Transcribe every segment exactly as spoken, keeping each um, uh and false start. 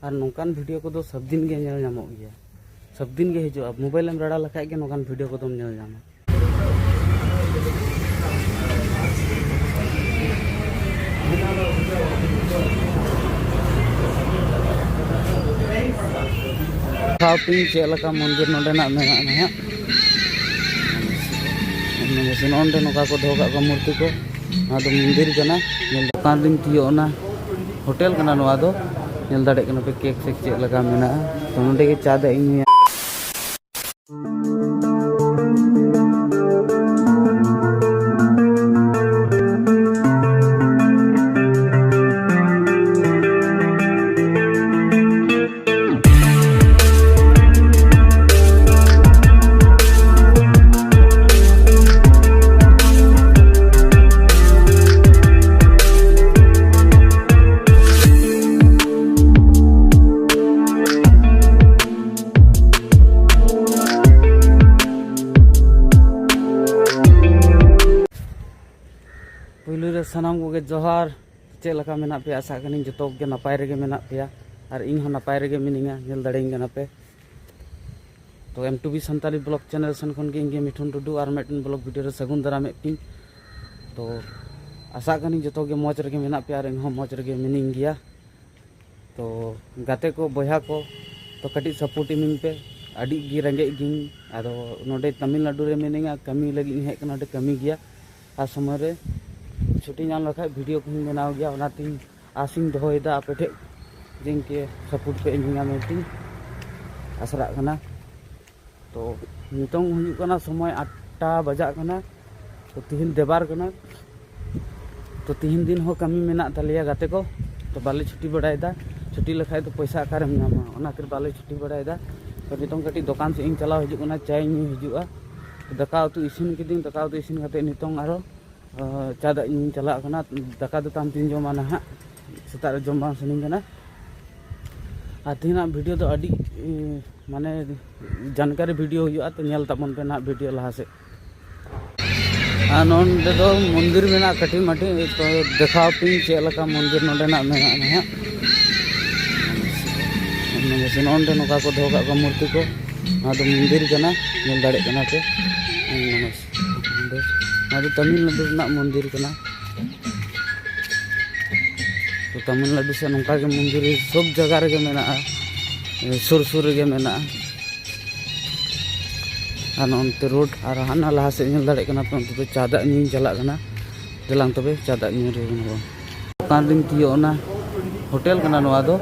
ᱟᱨ ᱱᱚᱝᱠᱟᱱ ᱵᱷᱤᱰᱤᱭᱳ ᱠᱚᱫᱚ ᱥᱚᱵ ᱫᱤᱱ ᱜᱮ ᱧᱮᱞ ᱧᱟᱢᱚᱜ ᱜᱮᱭᱟ, ᱥᱚᱵ ᱫᱤᱱ ᱜᱮ ᱦᱤᱡᱩᱜᱼᱟ᱾ ᱢᱳᱵᱟᱭᱤᱞ ᱮᱢ ᱨᱟᱲᱟ ᱞᱮᱠᱷᱟᱡ ᱜᱮ ᱱᱚᱝᱠᱟᱱ ᱵᱷᱤᱰᱤᱭᱳ ᱠᱚᱫᱚᱢ ᱧᱮᱞ ᱧᱟᱢᱟ᱾ ᱥᱟᱶᱛᱮ ᱪᱮᱫ ᱞᱮᱠᱟ ᱢᱚᱱᱫᱤᱨ ᱱᱚᱰᱮᱱᱟᱜ ᱢᱮᱱᱟᱜᱼᱟ ᱱᱟᱦᱟᱜ, ᱱᱚᱜᱼᱚ ᱱᱚᱰᱮ ᱱᱚᱝᱠᱟ ᱠᱚ ᱫᱚᱦᱚ ᱠᱟᱜ ᱠᱚᱣᱟ ᱢᱩᱨᱛᱤ ᱠᱚ᱾ ᱱᱚᱣᱟ ᱫᱚ ᱢᱚᱱᱫᱤᱨ ᱠᱟᱱᱟ᱾ ᱧᱮᱞ ᱫᱚᱠᱟᱱ ᱨᱤᱧ ᱛᱤᱭᱳᱜ ᱮᱱᱟ, ᱦᱳᱴᱮᱞ ᱠᱟᱱᱟ ᱱᱚᱣᱟ ᱫᱚ᱾ ᱧᱮᱞ ᱫᱟᱲᱮᱭᱟᱜ ᱠᱟᱱᱟ ᱯᱮ ᱠᱮᱠ ᱥᱮᱠ ᱪᱮᱫ ᱞᱮᱠᱟ ᱢᱮᱱᱟᱜᱼᱟ᱾ ᱛᱚ ᱱᱚᱰᱮ ᱜᱮ ᱪᱟ ᱫᱟᱜ ᱤᱧ ᱧᱩᱭᱟ᱾ ᱯᱩᱭᱞᱩ ᱨᱮ ᱥᱟᱱᱟᱢ ᱠᱚᱜᱮ ᱡᱚᱦᱟᱨ᱾ ᱪᱮᱫ ᱞᱮᱠᱟ ᱢᱮᱱᱟᱜ ᱯᱮᱭᱟ? ᱟᱥᱟᱜ ᱠᱟᱹᱱᱟᱹᱧ ᱡᱚᱛᱚ ᱜᱮ ᱱᱟᱯᱟᱭ ᱨᱮᱜᱮ ᱢᱮᱱᱟᱜ ᱯᱮᱭᱟ, ᱟᱨ ᱤᱧ ᱦᱚᱸ ᱱᱟᱯᱟᱭ ᱨᱮᱜᱮ ᱢᱤᱱᱟᱹᱧᱟ᱾ ᱧᱮᱞ ᱫᱟᱲᱮᱭᱟᱹᱧ ᱠᱟᱱᱟ ᱯᱮ᱾ ᱛᱚ, M two B Santali blog channel ᱥᱮᱱ ᱠᱷᱚᱱ ᱜᱮ ᱤᱧ ᱜᱮ ᱢᱤᱴᱷᱩᱱ ᱴᱩᱰᱩ ᱟᱨ ᱢᱤᱫᱴᱮᱱ ᱵᱞᱚᱜ ᱵᱷᱤᱰᱤᱭᱳ ᱨᱮ ᱥᱟᱹᱜᱩᱱ ᱫᱟᱨᱟᱢᱮᱫ ᱯᱮᱭᱟᱹᱧ᱾ ᱛᱚ, ᱟᱥᱟᱜ ᱠᱟᱹᱱᱟᱹᱧ ᱡᱚᱛᱚ ᱜᱮ ᱢᱚᱡᱽ ᱨᱮᱜᱮ ᱢᱮᱱᱟᱜ ᱯᱮᱭᱟ ᱟᱨ ᱤᱧ ᱦᱚᱸ ᱢᱚᱡᱽ ᱨᱮᱜᱮ ᱢᱤᱱᱟᱹᱧ ᱜᱮᱭᱟ᱾ ᱛᱚ, ᱜᱟᱛᱮ ᱠᱚ, ᱵᱚᱭᱦᱟ ᱠᱚ, ᱛᱚ, ᱠᱟᱹᱴᱤᱡ ᱥᱟᱯᱳᱨᱴ ᱤᱢᱟᱹᱧ ᱯᱮ᱾ ᱟᱹᱰᱤ ᱜᱮ ᱨᱮᱸᱜᱮᱡ ᱜᱤᱭᱟᱹᱧ᱾ ᱟᱫᱚ ᱱᱚᱰᱮ ᱛᱟᱢᱤᱞᱱᱟᱰᱩ ᱨᱮ ᱢᱤᱱᱟᱹᱧᱟ, ᱠᱟᱹᱢᱤ ᱞᱟᱹᱜᱤᱫ ᱤᱧ ᱦᱮᱡ ᱠᱟᱱᱟ ᱱᱚᱰᱮ ᱠᱟᱹᱢᱤ ᱜᱮᱭᱟ᱾ ᱟᱨ ᱥᱚᱢᱚᱭ ᱨᱮ ᱪᱷᱩᱴᱤ ᱧᱟᱢ ᱞᱮᱠᱷᱟᱡ ᱵᱷᱤᱰᱤᱭᱳ ᱠᱚᱦᱚᱧ ᱵᱮᱱᱟᱣ ᱜᱮᱭᱟ᱾ ᱚᱱᱟᱛᱤᱧ ᱟᱥᱤᱧ ᱫᱚᱦᱚᱭᱮᱫᱟ ᱟᱯᱮ ᱴᱷᱮᱡ ᱡᱮ ᱤᱱᱠᱟᱹ ᱥᱟᱯᱳᱨᱴ ᱯᱮ ᱤᱢᱟᱹᱧᱟ ᱢᱮᱱᱛᱮᱧ ᱟᱥᱨᱟᱜ ᱠᱟᱱᱟ᱾ ᱛᱚ, ᱱᱤᱛᱚᱝ ᱦᱩᱭᱩᱜ ᱠᱟᱱᱟ ᱥᱚᱢᱚᱭ ᱟᱴᱴᱟ ᱵᱟᱡᱟᱜ ᱠᱟᱱᱟ᱾ ᱛᱚ, ᱛᱤᱦᱤᱧ ᱫᱮᱵᱟᱨ ᱠᱟᱱᱟ᱾ ᱛᱚ, ᱛᱤᱦᱤᱧ ᱫᱤᱱ ᱦᱚᱸ ᱠᱟᱹᱢᱤ ᱢᱮᱱᱟᱜ ᱛᱟᱞᱮᱭᱟ ᱜᱟᱛᱮ ᱠᱚ᱾ ᱛᱚ, ᱵᱟᱞᱮ ᱪᱷᱩᱴᱤ ᱵᱟᱲᱟᱭᱮᱫᱟ᱾ ᱪᱷᱩᱴᱤ ᱞᱮᱠᱷᱟᱡ ᱫᱚ ᱯᱚᱭᱥᱟ ᱚᱠᱟᱨᱮᱢ ᱧᱟᱢᱟ? ᱚᱱᱟ ᱠᱷᱟᱹᱛᱤᱨ ᱵᱟᱞᱮ ᱪᱷᱩᱴᱤ ᱵᱟᱲᱟᱭᱮᱫᱟ᱾ ᱛᱚ, ᱱᱤᱛᱚᱝ ᱠᱟᱹᱴᱤᱡ ᱫᱚᱠᱟᱱ ᱥᱮᱫ ᱤᱧ ᱪᱟᱞᱟᱣ ᱦᱤᱡᱩᱜ ᱠᱟᱱᱟ, ᱪᱟᱧ ᱧᱩ ᱦᱤᱡᱩᱜᱼᱟ᱾ ᱫᱟᱠᱟ ᱩᱛᱩ ᱤᱥᱤᱱ ᱠᱤᱫᱟᱹᱧ, ᱫᱟᱠᱟ ᱩᱛᱩ ᱤᱥᱤᱱ ᱠᱟᱛᱮ ᱱᱤᱛᱚᱝ ᱟᱨᱚ ᱟᱸ, ᱪᱟ ᱫᱟᱜ ᱤᱧ ᱪᱟᱞᱟᱜ ᱠᱟᱱᱟ᱾ ᱫᱟᱠᱟ ᱫᱚ ᱛᱟᱢ ᱛᱤᱧ ᱡᱚᱢᱟ ᱱᱟᱦᱟᱜ, ᱥᱮᱛᱟᱜ ᱨᱮ ᱡᱚᱢ ᱵᱟᱝ ᱥᱟᱱᱟᱧ ᱠᱟᱱᱟ᱾ ᱟᱨ ᱛᱮᱦᱮᱧᱟᱜ ᱵᱷᱤᱰᱤᱭᱳ ᱫᱚ ᱟᱹᱰᱤ, ᱮᱸ, ᱢᱟᱱᱮ ᱡᱟᱱᱠᱟᱨᱤ ᱵᱷᱤᱰᱤᱭᱳ ᱦᱩᱭᱩᱜᱼᱟ, ᱛᱚ ᱧᱮᱞ ᱛᱟᱵᱚᱱ ᱯᱮ ᱱᱟᱦᱟᱜ ᱵᱷᱤᱰᱤᱭᱳ ᱞᱟᱦᱟ ᱥᱮᱫ᱾ ᱟᱨ ᱱᱚᱰᱮ ᱫᱚ ᱢᱚᱱᱫᱤᱨ ᱢᱮᱱᱟᱜᱼᱟ ᱠᱟᱹᱴᱤᱡ ᱢᱟᱹᱴᱤᱡ, ᱛᱚ ᱫᱮᱠᱷᱟᱣ ᱯᱮᱧ ᱪᱮᱫ ᱞᱮᱠᱟ ᱢᱚᱱᱫᱤᱨ ᱱᱚᱰᱮᱱᱟᱜ ᱢᱮᱱᱟᱜᱼᱟ ᱱᱟᱦᱟᱜ᱾ ᱱᱚᱜᱼᱚᱭ ᱱᱚᱰᱮ ᱱᱚᱝᱠᱟ ᱠᱚ ᱫᱚᱦᱚ ᱠᱟᱜ ᱠᱚᱣᱟ ᱢᱩᱨᱛᱤ ᱠᱚ᱾ ᱱᱚᱣᱟ ᱫᱚ ᱢᱚᱱᱫᱤᱨ ᱠᱟᱱᱟ, ᱧᱮᱞ ᱫᱟᱲᱮᱭᱟᱜ ᱠᱟᱱᱟ ᱯᱮ᱾ ᱱᱚᱜᱼᱚᱭ ᱱᱚᱣᱟ ᱫᱚ ᱛᱟᱢᱤᱞᱱᱟᱲᱩ ᱨᱮᱱᱟᱜ ᱢᱚᱱᱫᱤᱨ ᱠᱟᱱᱟ᱾ ᱛᱚ, ᱛᱟᱢᱤᱞᱱᱟᱲᱩ ᱥᱮᱫ ᱱᱚᱝᱠᱟ ᱜᱮ ᱢᱚᱱᱫᱤᱨ ᱥᱚᱵ ᱡᱟᱭᱜᱟ ᱨᱮᱜᱮ ᱢᱮᱱᱟᱜᱼᱟ, ᱥᱩᱨ ᱥᱩᱨ ᱨᱮᱜᱮ ᱢᱮᱱᱟᱜᱼᱟ᱾ ᱟᱨ ᱱᱚᱱᱛᱮ ᱨᱳᱰ ᱟᱨ ᱦᱟᱱᱟ ᱞᱟᱦᱟ ᱥᱮᱫ ᱧᱮᱞ ᱫᱟᱲᱮᱭᱟᱜ ᱠᱟᱱᱟ ᱯᱮ, ᱚᱱᱛᱮ ᱫᱚ ᱪᱟ ᱫᱟᱜ ᱧᱩᱧ ᱪᱟᱞᱟᱜ ᱠᱟᱱᱟ᱾ ᱫᱮᱞᱟᱝ ᱛᱚᱵᱮ ᱪᱟ ᱫᱟᱜ ᱧᱩ ᱨᱮ ᱵᱚᱱ᱾ ᱫᱚᱠᱟᱱ ᱨᱤᱧ ᱛᱤᱭᱳᱜ ᱮᱱᱟ, ᱦᱳᱴᱮᱞ ᱠᱟᱱᱟ ᱱᱚᱣᱟ ᱫᱚ,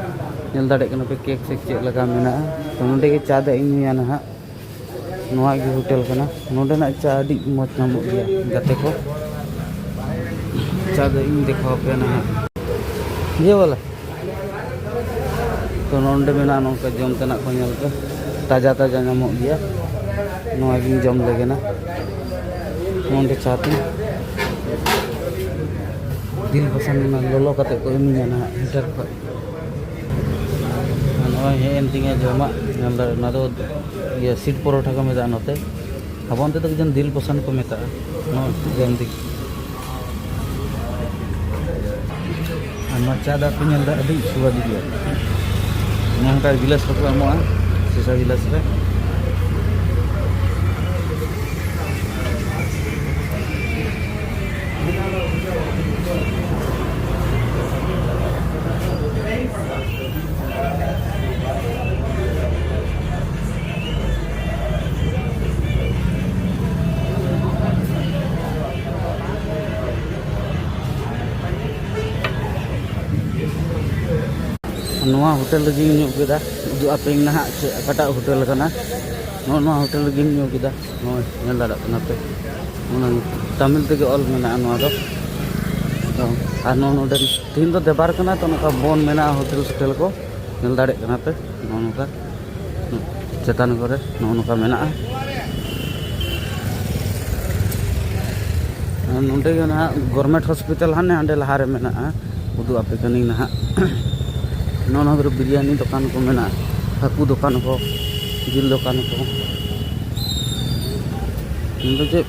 ᱧᱮᱞ ᱫᱟᱲᱮᱭᱟᱜ ᱠᱟᱱᱟ ᱯᱮ ᱠᱮᱠ ᱥᱮᱠ ᱪᱮᱫ ᱞᱮᱠᱟ ᱢᱮᱱᱟᱜᱼᱟ᱾ ᱛᱚ, ᱱᱚᱸᱰᱮ ᱜᱮ ᱪᱟ ᱫᱟᱜ ᱤᱧ ᱧᱩᱭᱟ ᱱᱟᱦᱟᱜ᱾ ᱱᱚᱣᱟ ᱜᱮ ᱦᱳᱴᱮᱞ ᱠᱟᱱᱟ, ᱱᱚᱸᱰᱮᱱᱟᱜ ᱪᱟ ᱟᱹᱰᱤ ᱢᱚᱡᱽ ᱧᱟᱢᱚᱜ ᱜᱮᱭᱟ ᱜᱟᱛᱮ ᱠᱚ᱾ ᱪᱟ ᱫᱚ ᱤᱧ ᱫᱮᱠᱷᱟᱣ ᱟᱯᱮᱭᱟ ᱱᱟᱦᱟᱜ᱾ ᱤᱭᱟᱹ ᱵᱟᱞᱟ᱾ ᱛᱚ, ᱱᱚᱸᱰᱮ ᱢᱮᱱᱟᱜᱼᱟ ᱱᱚᱝᱠᱟ ᱡᱚᱢ ᱛᱮᱱᱟᱜ ᱠᱚ, ᱧᱮᱞ ᱯᱮ, ᱛᱟᱡᱟ ᱛᱟᱡᱟ ᱧᱟᱢᱚᱜ ᱜᱮᱭᱟ᱾ ᱱᱚᱣᱟ ᱜᱤᱧ ᱡᱚᱢ ᱞᱮᱜᱮ ᱱᱟ᱾ ᱱᱚᱸᱰᱮ ᱪᱟ ᱛᱤᱧ ᱫᱤᱞ ᱯᱚᱥᱚᱱᱫ ᱚᱱᱟ ᱞᱚᱞᱚ ᱠᱟᱛᱮ ᱠᱚ ᱮᱢᱤᱧᱟ ᱱᱟᱦᱟᱜ ᱦᱤᱴᱟᱨ ᱠᱷᱚᱡ᱾ ᱟᱨ ᱱᱚᱜᱼᱚᱭ ᱦᱮᱡ ᱮᱱ ᱛᱤᱧᱟ ᱡᱚᱢᱟᱜ, ᱧᱮᱞ ᱫᱟᱲᱮ, ᱚᱱᱟ ᱫᱚ ᱤᱭᱟᱹ ᱥᱤᱴ ᱯᱚᱨᱚᱴᱷᱟ ᱠᱚ ᱢᱮᱛᱟᱜᱼᱟ ᱱᱚᱛᱮ᱾ ᱟᱵᱚ ᱚᱱᱛᱮ ᱫᱚ ᱡᱮᱢᱚᱱ ᱫᱤᱞ ᱯᱚᱥᱚᱱᱫ ᱠᱚ ᱢᱮᱛᱟᱜᱼᱟ᱾ ᱱᱚᱣᱟ ᱡᱚᱢ ᱫᱤᱠ ᱟᱨ ᱱᱚᱣᱟ ᱪᱟ ᱫᱟᱜ ᱯᱮ ᱧᱮᱞ ᱮᱫᱟ, ᱟᱹᱰᱤ ᱥᱩᱣᱟᱫ ᱜᱮᱭᱟ᱾ ᱱᱚᱝᱠᱟ ᱜᱤᱞᱟᱹᱥ ᱨᱮᱠᱚ ᱮᱢᱚᱜᱼᱟ, ᱥᱤᱥᱟ ᱜᱤᱞᱟᱹᱥ ᱨᱮ᱾ ᱱᱚᱣᱟ ᱦᱳᱴᱮᱞ ᱨᱮᱜᱮᱧ ᱧᱩ ᱠᱮᱫᱟ, ᱩᱫᱩᱜ ᱟᱯᱮᱭᱟᱹᱧ ᱱᱟᱦᱟᱜ ᱪᱮᱫ, ᱚᱠᱟᱴᱟᱜ ᱦᱳᱴᱮᱞ ᱠᱟᱱᱟ᱾ ᱱᱚᱜᱼᱚ ᱱᱚᱣᱟ ᱦᱳᱴᱮᱞ ᱨᱮᱜᱮᱧ ᱧᱩ ᱠᱮᱫᱟ᱾ ᱱᱚᱜᱼᱚᱭ ᱧᱮᱞ ᱫᱟᱲᱮᱭᱟᱜ ᱠᱟᱱᱟ ᱯᱮ, ᱚᱱᱟ ᱛᱟᱢᱤᱞ ᱛᱮᱜᱮ ᱚᱞ ᱢᱮᱱᱟᱜᱼᱟ ᱱᱚᱣᱟ ᱫᱚ᱾ ᱟᱨ ᱱᱚᱜᱼᱚ ᱱᱚᱰᱮ ᱛᱤᱦᱤᱧ ᱫᱚ ᱫᱮᱵᱟᱨ ᱠᱟᱱᱟ, ᱛᱚ ᱱᱚᱝᱠᱟ ᱵᱚᱱ ᱢᱮᱱᱟᱜᱼᱟ ᱦᱳᱴᱮᱞ ᱥᱳᱴᱮᱞ ᱠᱚ, ᱧᱮᱞ ᱫᱟᱲᱮᱭᱟᱜ ᱠᱟᱱᱟ ᱯᱮ᱾ ᱱᱚᱜᱼᱚ ᱱᱚᱝᱠᱟ ᱪᱮᱛᱟᱱ ᱠᱚᱨᱮ ᱱᱚᱜᱼᱚ ᱱᱚᱝᱠᱟ ᱢᱮᱱᱟᱜᱼᱟ᱾ ᱟᱨ ᱱᱚᱸᱰᱮ ᱜᱮ ᱱᱟᱦᱟᱜ ᱜᱚᱨᱢᱮᱱᱴ ᱦᱚᱥᱯᱤᱴᱟᱞ ᱦᱟᱱᱮ ᱦᱟᱸᱰᱮ ᱞᱟᱦᱟᱨᱮ ᱢᱮᱱᱟᱜᱼᱟ, ᱩᱫᱩᱜ ᱟᱯᱮ ᱠᱟᱹᱱᱟᱹᱧ ᱱᱟᱦᱟᱜ᱾ ᱱᱚᱜᱼᱚ ᱱᱚᱣᱟ ᱠᱚᱨᱮ ᱵᱤᱨᱭᱟᱱᱤ ᱫᱚᱠᱟᱱ ᱠᱚ ᱢᱮᱱᱟᱜᱼᱟ, ᱦᱟᱹᱠᱩ ᱫᱚᱠᱟᱱ ᱠᱚ, ᱡᱤᱞ ᱫᱚᱠᱟᱱ ᱠᱚ᱾ ᱱᱚᱸᱰᱮ ᱪᱮᱫ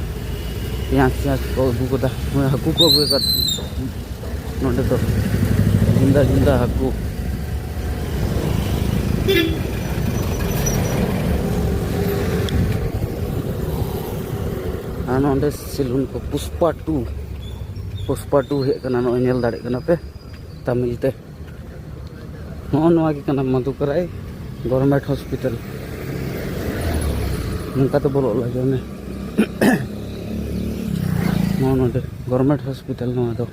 ᱯᱮᱸᱭᱟᱡᱽ ᱯᱮᱸᱭᱟᱡᱽ ᱠᱚ ᱟᱹᱜᱩ ᱠᱟᱫᱟ, ᱦᱳᱭ, ᱦᱟᱹᱠᱩ ᱠᱚ ᱟᱹᱜᱩ ᱟᱠᱟᱫ᱾ ᱱᱚᱸᱰᱮ ᱫᱚ ᱡᱤᱸᱫᱟ ᱡᱤᱸᱫᱟ ᱦᱟᱹᱠᱩ᱾ ᱟᱨ ᱱᱚᱰᱮ ᱥᱮᱞᱩᱱ ᱠᱚ ᱯᱩᱥᱯᱟ ᱴᱩ, ᱯᱩᱥᱯᱟ ᱴᱩ ᱦᱮᱡ ᱠᱟᱱᱟ, ᱱᱚᱜᱼᱚᱭ ᱧᱮᱞ ᱫᱟᱲᱮᱭᱟᱜ ᱠᱟᱱᱟ ᱯᱮ ᱛᱟᱢᱤᱞ ᱛᱮ᱾ ᱱᱚᱜᱼᱚ ᱱᱚᱣᱟ ᱜᱮ ᱠᱟᱱᱟ ᱢᱟᱫᱩᱠᱟᱨᱟᱭ ᱜᱚᱨᱢᱮᱱᱴ ᱦᱚᱥᱯᱤᱴᱟᱞ᱾ ᱱᱚᱝᱠᱟ ᱛᱮ ᱵᱚᱞᱚᱜ ᱞᱟᱹᱜᱤᱫ ᱚᱱᱮ ᱱᱚᱜᱼᱚ ᱱᱚᱰᱮ ᱜᱚᱨᱢᱮᱱᱴ ᱦᱚᱥᱯᱤᱴᱟᱞ ᱱᱚᱣᱟ ᱫᱚ᱾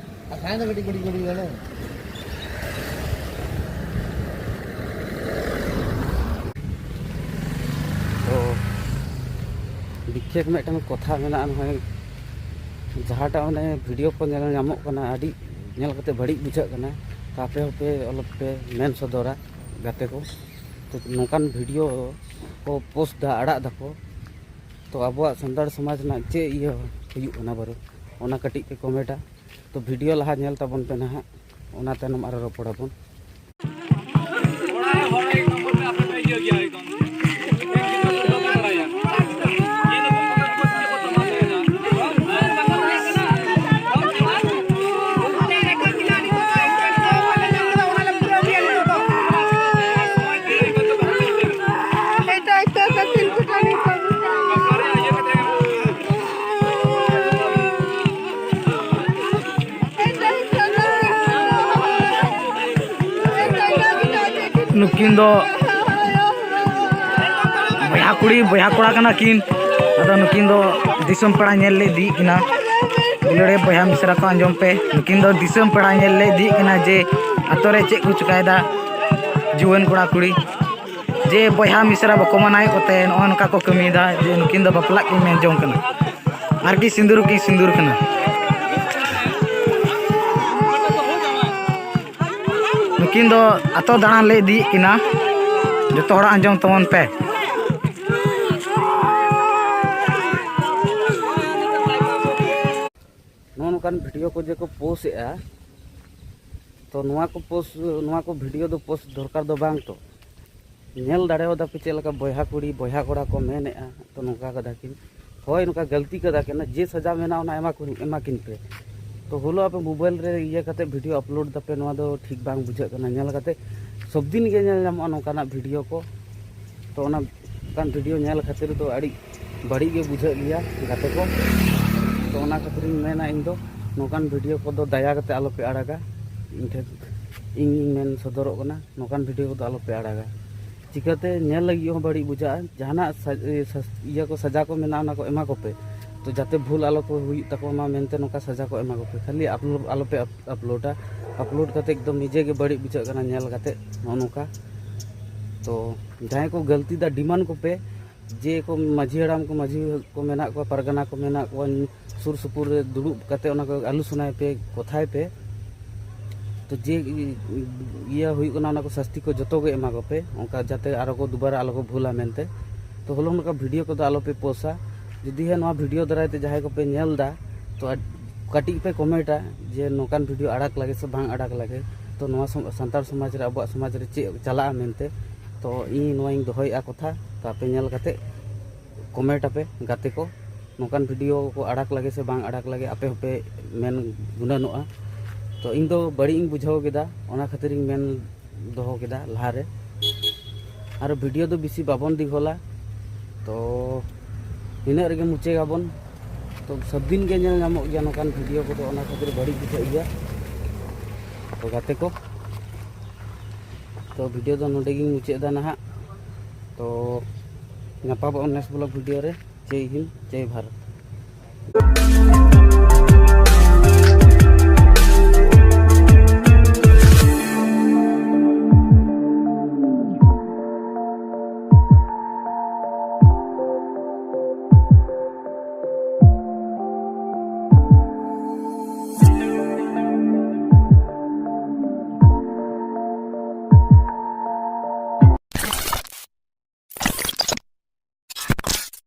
ᱛᱚ ᱵᱤᱠᱷᱮᱠ ᱢᱤᱫᱴᱟᱝ ᱠᱚᱛᱷᱟ ᱢᱮᱱᱟᱜᱼᱟ, ᱱᱚᱜᱼᱚᱭ ᱡᱟᱦᱟᱸᱴᱟᱜ ᱚᱱᱮ ᱵᱷᱤᱰᱤᱭᱳ ᱠᱚ ᱧᱮᱞ ᱧᱟᱢᱚᱜ ᱠᱟᱱᱟ, ᱟᱹᱰᱤ ᱧᱮᱞ ᱠᱟᱛᱮ ᱵᱟᱹᱲᱤᱡ ᱵᱩᱡᱷᱟᱹᱜ ᱠᱟᱱᱟ᱾ ᱛᱚ ᱟᱯᱮ ᱦᱚᱸᱯᱮ ᱟᱞᱚᱯᱮ ᱢᱮᱱ ᱥᱚᱫᱚᱨᱟ ᱜᱟᱛᱮ ᱠᱚ᱾ ᱛᱚ ᱱᱚᱝᱠᱟᱱ ᱵᱷᱤᱰᱤᱭᱳ ᱠᱚ ᱯᱳᱥᱴ ᱫᱟ, ᱟᱲᱟᱜ ᱫᱟᱠᱚ, ᱛᱚ ᱟᱵᱚᱣᱟᱜ ᱥᱟᱱᱛᱟᱲ ᱥᱚᱢᱟᱡᱽ ᱨᱮᱱᱟᱜ ᱪᱮᱫ ᱤᱭᱟᱹ ᱦᱩᱭᱩᱜ ᱠᱟᱱᱟ ᱵᱟᱨᱮ, ᱚᱱᱟ ᱠᱟᱹᱴᱤᱡ ᱯᱮ ᱠᱚᱢᱮᱱᱴᱟ᱾ ᱛᱚ ᱵᱷᱤᱰᱤᱭᱳ ᱞᱟᱦᱟ ᱧᱮᱞ ᱛᱟᱵᱚᱱ ᱯᱮ ᱱᱟᱦᱟᱜ, ᱚᱱᱟ ᱛᱟᱭᱱᱚᱢ ᱟᱨᱚ ᱨᱚᱯᱚᱲ ᱟᱵᱚᱱ᱾ ᱱᱩᱠᱤᱱ ᱫᱚ ᱵᱚᱭᱦᱟ ᱠᱩᱲᱤ ᱵᱚᱭᱦᱟ ᱠᱚᱲᱟ ᱠᱟᱱᱟ ᱠᱤᱱ᱾ ᱟᱫᱚ ᱱᱩᱠᱤᱱ ᱫᱚ ᱫᱤᱥᱚᱢ ᱯᱮᱲᱟ ᱧᱮᱞ ᱞᱮ ᱤᱫᱤᱭᱮᱫ ᱠᱤᱱᱟ᱾ ᱫᱩᱞᱟᱹᱲᱤᱭᱟᱹ ᱵᱚᱭᱦᱟ ᱢᱤᱥᱨᱟ ᱠᱚ, ᱟᱸᱡᱚᱢ ᱯᱮ, ᱱᱩᱠᱤᱱ ᱫᱚ ᱫᱤᱥᱚᱢ ᱯᱮᱲᱟ ᱧᱮᱞ ᱞᱮ ᱤᱫᱤᱭᱮᱫ ᱠᱤᱱᱟ ᱡᱮ ᱟᱛᱳ ᱨᱮ ᱪᱮᱫ ᱠᱚ ᱪᱤᱠᱟᱹᱭᱮᱫᱟ ᱡᱩᱣᱟᱹᱱ ᱠᱚᱲᱟ ᱠᱩᱲᱤ, ᱡᱮ ᱵᱚᱭᱦᱟ ᱢᱤᱥᱨᱟ ᱵᱟᱠᱚ ᱢᱟᱱᱟᱣᱮᱫ ᱠᱚᱛᱮ ᱱᱚᱜᱼᱚ ᱱᱚᱝᱠᱟ ᱠᱚ ᱠᱟᱹᱢᱤᱭᱮᱫᱟ ᱡᱮ ᱱᱩᱠᱤᱱ ᱫᱚ ᱵᱟᱯᱞᱟᱜ ᱠᱤᱱ ᱢᱮᱱ ᱡᱚᱝ ᱠᱟᱱᱟ, ᱟᱨᱠᱤ ᱥᱤᱸᱫᱩᱨ ᱦᱚᱸᱠᱤᱱ ᱥᱤᱸᱫᱩᱨ ᱠᱟᱱᱟ᱾ ᱱᱩᱠᱤᱱ ᱫᱚ ᱟᱛᱳ ᱫᱟᱬᱟᱱ ᱞᱮ ᱤᱫᱤᱭᱮᱫ ᱠᱤᱱᱟ, ᱡᱚᱛᱚ ᱦᱚᱲ ᱟᱸᱡᱚᱢ ᱛᱟᱵᱚᱱ ᱯᱮ᱾ ᱱᱚᱜᱼᱚ ᱱᱚᱝᱠᱟᱱ ᱵᱷᱤᱰᱤᱭᱳ ᱠᱚ ᱡᱮ ᱠᱚ ᱯᱳᱥᱴ ᱮᱫᱼᱟ, ᱛᱚ ᱱᱚᱣᱟ ᱠᱚ ᱯᱳᱥᱴ, ᱱᱚᱣᱟ ᱠᱚ ᱵᱷᱤᱰᱤᱭᱳ ᱫᱚ ᱯᱳᱥᱴ ᱫᱚᱨᱠᱟᱨ ᱫᱚ ᱵᱟᱝ ᱛᱚ᱾ ᱧᱮᱞ ᱫᱟᱲᱮᱭᱟᱫᱟ ᱯᱮ ᱪᱮᱫ ᱞᱮᱠᱟ ᱵᱚᱭᱦᱟ ᱠᱩᱲᱤ ᱵᱚᱭᱦᱟ ᱠᱚᱲᱟ ᱠᱚ ᱢᱮᱱᱮᱫᱼᱟ, ᱛᱚ ᱱᱚᱝᱠᱟ ᱠᱟᱫᱟ ᱠᱤᱱ, ᱦᱳᱭ ᱱᱚᱝᱠᱟ ᱜᱟᱹᱞᱛᱤ ᱠᱟᱫᱟ ᱠᱤᱱ, ᱡᱮ ᱥᱟᱡᱟ ᱢᱮᱱᱟᱜᱼᱟ ᱚᱱᱟ ᱮᱢᱟ ᱠᱚ, ᱮᱢᱟ ᱠᱤᱱ ᱯᱮ᱾ ᱛᱚ ᱦᱚᱞᱟ ᱟᱯᱮ ᱢᱳᱵᱟᱭᱤᱞ ᱨᱮ ᱤᱭᱟᱹ ᱠᱟᱛᱮ ᱵᱷᱤᱰᱤᱭᱳ ᱟᱯᱞᱳᱰ ᱫᱟᱯᱮ, ᱱᱚᱣᱟ ᱫᱚ ᱴᱷᱤᱠ ᱵᱟᱝ ᱵᱩᱡᱷᱟᱹᱜ ᱠᱟᱱᱟ᱾ ᱧᱮᱞ ᱠᱟᱛᱮ ᱥᱚᱵ ᱫᱤᱱ ᱜᱮ ᱧᱮᱞ ᱧᱟᱢᱚᱜᱼᱟ ᱱᱚᱝᱠᱟᱱᱟᱜ ᱵᱷᱤᱰᱤᱭᱳ ᱠᱚ᱾ ᱛᱚ ᱚᱱᱟ ᱚᱱᱠᱟᱱ ᱵᱷᱤᱰᱤᱭᱳ ᱧᱮᱞ ᱠᱷᱟᱹᱛᱤᱨ ᱫᱚ ᱟᱹᱰᱤ ᱵᱟᱹᱲᱤᱡ ᱜᱮ ᱵᱩᱡᱷᱟᱹᱜ ᱜᱮᱭᱟ ᱜᱟᱛᱮ ᱠᱚ᱾ ᱛᱚ ᱚᱱᱟ ᱠᱷᱟᱹᱛᱤᱨᱤᱧ ᱢᱮᱱᱟ ᱤᱧ ᱫᱚ ᱱᱚᱝᱠᱟᱱ ᱵᱷᱤᱰᱤᱭᱳ ᱠᱚᱫᱚ ᱫᱟᱭᱟ ᱠᱟᱛᱮ ᱟᱞᱚᱯᱮ ᱟᱲᱟᱜᱟ᱾ ᱤᱧ ᱴᱷᱮᱱ ᱤᱧᱤᱧ ᱢᱮᱱ ᱥᱚᱫᱚᱨᱚᱜ ᱠᱟᱱᱟ, ᱱᱚᱝᱠᱟᱱ ᱵᱷᱤᱰᱤᱭᱳ ᱠᱚᱫᱚ ᱟᱞᱚᱯᱮ ᱟᱲᱟᱜᱟ᱾ ᱪᱤᱠᱟᱹᱛᱮ ᱧᱮᱞ ᱞᱟᱹᱜᱤᱫ ᱦᱚᱸ ᱵᱟᱹᱲᱤᱡ ᱵᱩᱡᱷᱟᱹᱜᱼᱟ᱾ ᱡᱟᱦᱟᱱᱟᱜ ᱥᱟ-, ᱤᱭᱟᱹ ᱥᱟ-, ᱤᱭᱟᱹ ᱠᱚ, ᱥᱟᱡᱟ ᱠᱚ ᱢᱮᱱᱟᱜᱼᱟ, ᱚᱱᱟ ᱠᱚ ᱮᱢᱟ ᱠᱚᱯᱮ᱾ ᱛᱚ ᱡᱟᱛᱮ ᱵᱷᱩᱞ ᱟᱞᱚ ᱠᱚ ᱦᱩᱭᱩᱜ ᱛᱟᱠᱚ ᱢᱟ ᱢᱮᱱᱛᱮ ᱱᱚᱝᱠᱟ ᱥᱟᱡᱟ ᱠᱚ ᱮᱢᱟ ᱠᱚᱯᱮ᱾ ᱠᱷᱟᱹᱞᱤ ᱟᱯᱞᱳᱰ ᱟᱞᱚᱯᱮ ᱟᱯ-, ᱟᱯᱞᱳᱰᱟ᱾ ᱟᱯᱞᱳᱰ ᱠᱟᱛᱮ ᱮᱠᱫᱚᱢ ᱱᱤᱡᱮ ᱜᱮ ᱵᱟᱹᱲᱤᱡ ᱵᱩᱡᱷᱟᱹᱜ ᱠᱟᱱᱟ ᱧᱮᱞ ᱠᱟᱛᱮ ᱱᱚᱜᱼᱚ ᱱᱚᱝᱠᱟ᱾ ᱛᱚ ᱡᱟᱦᱟᱸᱭ ᱠᱚ ᱜᱟᱹᱞᱛᱤ ᱫᱟ, ᱰᱤᱢᱟᱱᱰ ᱠᱚᱯᱮ ᱡᱮ ᱠᱚ ᱢᱟᱹᱡᱷᱤ ᱦᱟᱲᱟᱢ ᱠᱚ, ᱢᱟᱹᱡᱷᱤ ᱠᱚ ᱢᱮᱱᱟᱜ ᱠᱚᱣᱟ, ᱯᱟᱨᱜᱟᱱᱟ ᱠᱚ ᱢᱮᱱᱟᱜ ᱠᱚᱣᱟ, ᱥᱩᱨ ᱥᱩᱯᱩᱨ ᱨᱮ ᱫᱩᱲᱩᱵ ᱠᱟᱛᱮ ᱚᱱᱟ ᱠᱚ ᱟᱞᱳᱪᱚᱱᱟᱭ ᱯᱮ, ᱠᱚᱛᱷᱟᱭ ᱯᱮ᱾ ᱛᱚ ᱡᱮ ᱤᱭᱟᱹ ᱦᱩᱭᱩᱜ ᱠᱟᱱᱟ, ᱚᱱᱟ ᱠᱚ ᱥᱟᱥᱛᱤ ᱠᱚ ᱡᱚᱛᱚ ᱜᱮ ᱮᱢᱟ ᱠᱚᱯᱮ, ᱚᱱᱠᱟ ᱡᱟᱛᱮ ᱟᱨᱚ ᱠᱚ ᱫᱩᱵᱟᱨᱟ ᱟᱞᱚ ᱠᱚ ᱵᱷᱩᱞᱟ ᱢᱮᱱᱛᱮ᱾ ᱛᱚ ᱦᱚᱞᱚᱝ ᱱᱚᱝᱠᱟ ᱵᱷᱤᱰᱤᱭᱳ ᱠᱚᱫᱚ ᱟᱞᱚᱯᱮ ᱯᱳᱥᱟ᱾ ᱡᱩᱫᱤ ᱦᱮᱸ ᱱᱚᱣᱟ ᱵᱷᱤᱰᱤᱭᱳ ᱫᱟᱨᱟᱭ ᱛᱮ ᱡᱟᱦᱟᱸᱭ ᱠᱚᱯᱮ ᱧᱮᱞ ᱮᱫᱟ, ᱛᱚ ᱟᱰ-, ᱠᱟᱹᱴᱤᱡ ᱯᱮ ᱠᱚᱢᱮᱱᱴᱟ ᱡᱮ ᱱᱚᱝᱠᱟᱱ ᱵᱷᱤᱰᱤᱭᱳ ᱟᱲᱟᱜ ᱞᱟᱹᱜᱤᱫ ᱥᱮ ᱵᱟᱝ ᱟᱲᱟᱜ ᱞᱟᱹᱜᱤᱫ᱾ ᱛᱚ ᱱᱚᱣᱟ ᱥᱚᱢ-, ᱥᱟᱱᱛᱟᱲ ᱥᱚᱢᱟᱡᱽ ᱨᱮ, ᱟᱵᱚᱣᱟᱜ ᱥᱚᱢᱟᱡᱽ ᱨᱮ ᱪᱮᱫ ᱪᱟᱞᱟᱜᱼᱟ ᱢᱮᱱᱛᱮ᱾ ᱛᱚ ᱤᱧ ᱱᱚᱣᱟᱧ ᱫᱚᱦᱚᱭᱮᱫᱼᱟ ᱠᱚᱛᱷᱟ, ᱛᱚ ᱟᱯᱮ ᱧᱮᱞ ᱠᱟᱛᱮ ᱠᱚᱢᱮᱱᱴ ᱟᱯᱮ ᱜᱟᱛᱮ ᱠᱚ, ᱱᱚᱝᱠᱟᱱ ᱵᱷᱤᱰᱤᱭᱳ ᱠᱚ ᱟᱲᱟᱜ ᱞᱟᱹᱜᱤᱫ ᱥᱮ ᱵᱟᱝ ᱟᱲᱟᱜ ᱞᱟᱹᱜᱤᱫ ᱟᱯᱮ ᱦᱚᱸᱯᱮ ᱢᱮᱱ ᱜᱩᱱᱟᱹᱱᱚᱜᱼᱟ᱾ ᱛᱚ ᱤᱧ ᱫᱚ ᱵᱟᱹᱲᱤᱡ ᱤᱧ ᱵᱩᱡᱷᱟᱹᱣ ᱠᱮᱫᱟ, ᱚᱱᱟ ᱠᱷᱟᱹᱛᱤᱨ ᱤᱧ ᱢᱮᱱ ᱫᱚᱦᱚ ᱠᱮᱫᱟ ᱞᱟᱦᱟᱨᱮ᱾ ᱟᱨ ᱵᱷᱤᱰᱤᱭᱳ ᱫᱚ ᱵᱮᱥᱤ ᱵᱟᱵᱚᱱ ᱫᱤᱜᱷᱚᱞᱟ᱾ ᱛᱚ ᱱᱤᱱᱟᱹᱜ ᱨᱮᱜᱮ ᱢᱩᱪᱟᱹᱫ ᱟᱵᱚᱱ᱾ ᱛᱚ ᱥᱚᱵ ᱫᱤᱱ ᱜᱮ ᱧᱮᱞ ᱧᱟᱢᱚᱜ ᱜᱮᱭᱟ ᱱᱚᱝᱠᱟᱱ ᱵᱷᱤᱰᱤᱭᱳ ᱠᱚᱫᱚ, ᱚᱱᱟ ᱠᱷᱟᱹᱛᱤᱨ ᱵᱟᱹᱲᱤᱡ ᱵᱩᱡᱷᱟᱹᱜ ᱜᱮᱭᱟ᱾ ᱛᱚ ᱜᱟᱛᱮ ᱠᱚ, ᱛᱚ ᱵᱷᱤᱰᱤᱭᱳ ᱫᱚ ᱱᱚᱰᱮ ᱜᱤᱧ ᱢᱩᱪᱟᱹᱫ ᱮᱫᱟ ᱱᱟᱦᱟᱜ᱾ ᱛᱚ ᱧᱟᱯᱟᱢᱚᱜᱼᱟ ᱱᱮᱠᱥᱴ ᱵᱞᱚᱜ ᱵᱷᱤᱰᱤᱭᱳ ᱨᱮ᱾ ᱡᱮᱭ ᱦᱤᱱᱫ, ᱡᱮᱭ ᱵᱷᱟᱨᱚᱛ᱾